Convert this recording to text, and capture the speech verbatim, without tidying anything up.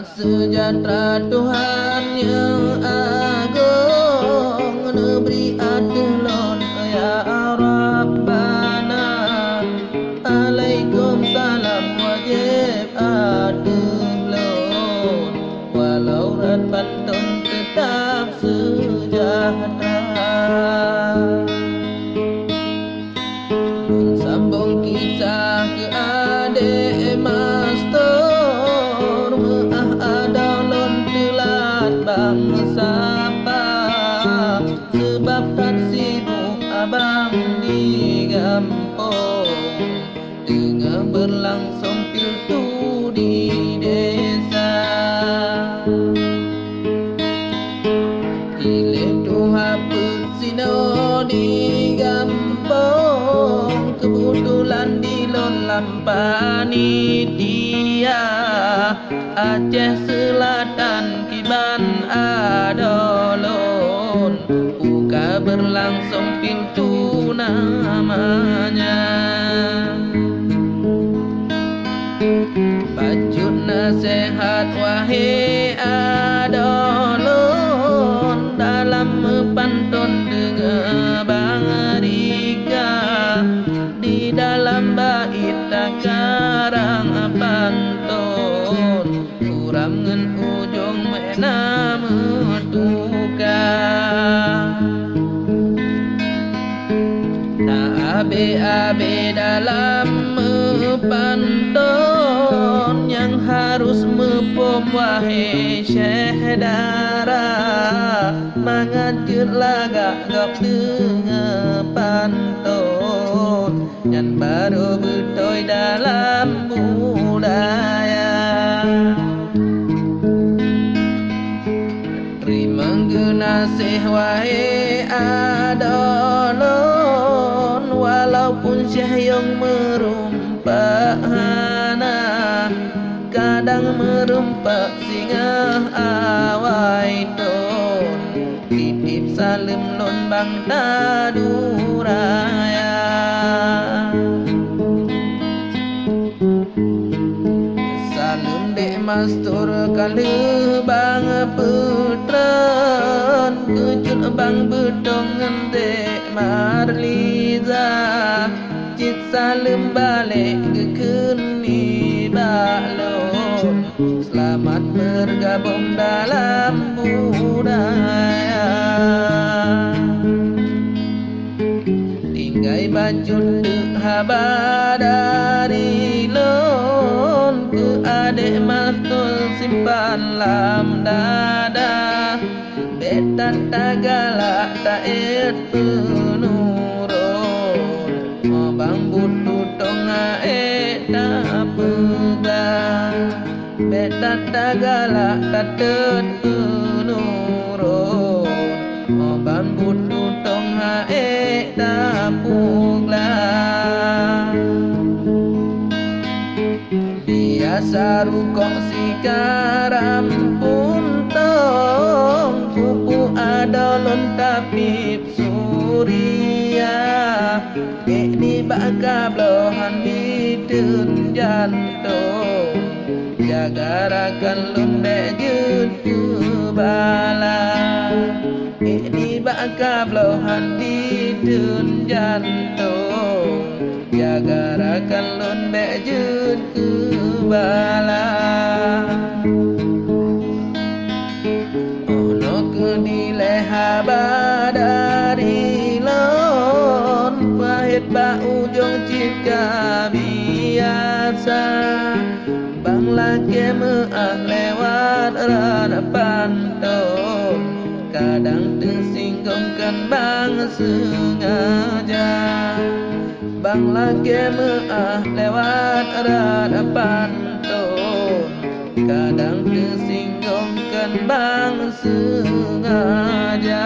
Sejahtera Tuhan nyang agong, neubri ateueh lôn, ya Rabbana. Alaikumsalam wajéb ateueh lôn, walau rot panton teutab sejahtera. Lôn sambong kisah keu adék Mastor, meu'ah adoe lôn teulat bang sapa, seubab that sibok abang di gampông, teungoh beurlangsong pilte di desa. Ilée tuha peuet sinoe di gampông, keubeutulan di lôn lam panitia Aceh Seulatan kiban adoe lôn, buka beurlangsong pintu namanya. Bacut naseuhat wahé adoe lôn, dalam meupanton deungoe barika, di dalam bait takarang panton, suram ngon ujong meu'ah na meutuka. Na abée-abée dalam meupanton nyang harôh muphom wahé syedara, mangat jeuet lagak gob deungoe panton, nyan barô beutôi dalam budaya. Teurimong geunaséh wahé adoe lôn, walaupun syeh yong meurumpak hana, kadang meurumpak singoh awai thon, titip saleuem lôn bang tadu raya. Saleuem dék Mastor ka lheueh bang peutreun, keu cut bang Beutong ngon dék Marliza, cit saleuem balek geukheun nibak lôn. Seulamat beurgabong dalam budaya. Tinggai bacut teuk haba dari lôn keu adék Mastor simpan lam dada. Bék that tagalak taét peunurot, 'oh bang butu tong ha'ék tapeugah. Bék that tagalak tatot peunurot, 'oh bang butu tong ha'ék tapeugah. Biasa rukok sikaram puntông, pupu adoe lôn Tabib Suria. Ék nibak kablohan miteun jantông, jaga rakan lôn bék jeuet keu bala. Ék nibak kablohan miteun jantông, jaga rakan lôn bék jeuet keu bala. Oh noe keuh dilée haba dari lôn, peuhét bak ujong cit ka biasa. Bang lakée meu'ah lewat rot panton, kadang teusinggong kon bang seungaja. Bang lakée meu'ah lewat rot panton, kadang teusinggong kon bang seungaja.